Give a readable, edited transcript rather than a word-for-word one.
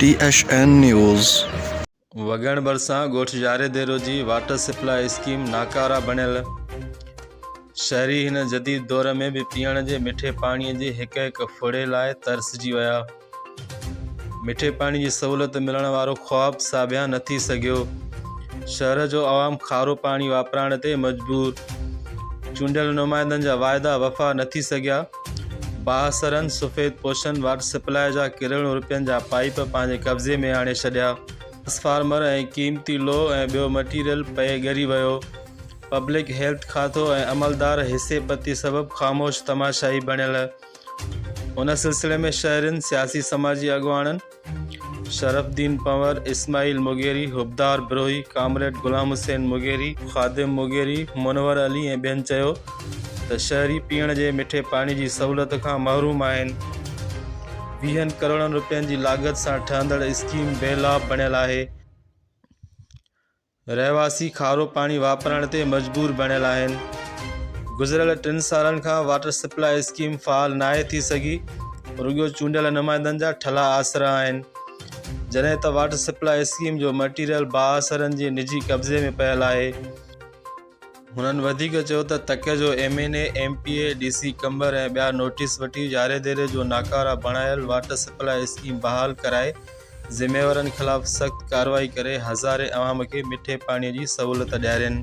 T H N news. Wagan ڀرسان ڳوٺ ياري ديرو جي واٽر سپلاء اسڪيم ناڪاره بڻيل، شهري هن جديد دور ۾ به پيئڻ جي مٺي پاڻي جي هڪ هڪ ڦڙي لاء ترسجي ويا، مٺي پاڻي جي سهولت ملڻ وارو خواب ساڀيان نه ٿي سگهيو، شهر جو عوام کارو پاڻي واپرائڻ تي مجبور، چونڊيل نمائندن جا واعدا وفا نه ٿي سگهيا. بااثرن سفيد پوشن واٽر سپلاء جا ڪروڙين روپين جا پائيپ پنهنجي قبضي ۾ آڻي ڇڏيا. ٽرانسفارمر ۽ قيمتي لوهه ۽ ٻيو مٽيريل پئي ڳري ويو. پبلڪ هيلٿ کاتو ۽ عملدار حصي پتي سبب خاموش تماشائي بڻيل. ان سلسلي ۾ شهرين، سياسي سماجي اڳواڻن، شرف الدين پنور، اسماعيل مغيري، حبدار بروهي، ڪامريڊ غلام حسين مغيري، خادم مغيري، منور علي ۽ ٻين چيو ته شهري پيئڻ جي مٺي پاڻي جي سهولت کان محروم آهن، ويهن ڪروڙن روپين جي لاڳت سان ٺهندڙ اسڪيم بي لاڀ بڻيل آهي. رهواسي کارو پاڻي واپرائڻ تي مجبور بڻيل آهن. گذريل ٽن سالن کان واٽر سپلاء اسڪيم فعال ناهي ٿي سگهي، رڳو چونڊيل نمائندن جا ٺلها آسرا آهن. جڏهن ته واٽر سپلاء اسڪيم جو مٽيريل بااثرن جي نجي قبضي ۾ پيل آهي. هنن وڌيڪ چيو ته تڪ جو M N A, M P A, D C Qambar ۽ ٻيا نوٽيس وٺي ياري ديري جو ناڪاره بڻايل واٽر سپلاء اسڪيم بحال ڪرائي ذميوارن خلاف سخت ڪارروائي ڪري هزارين عوام کي مٺي پاڻي جي سهولت ڏيارين.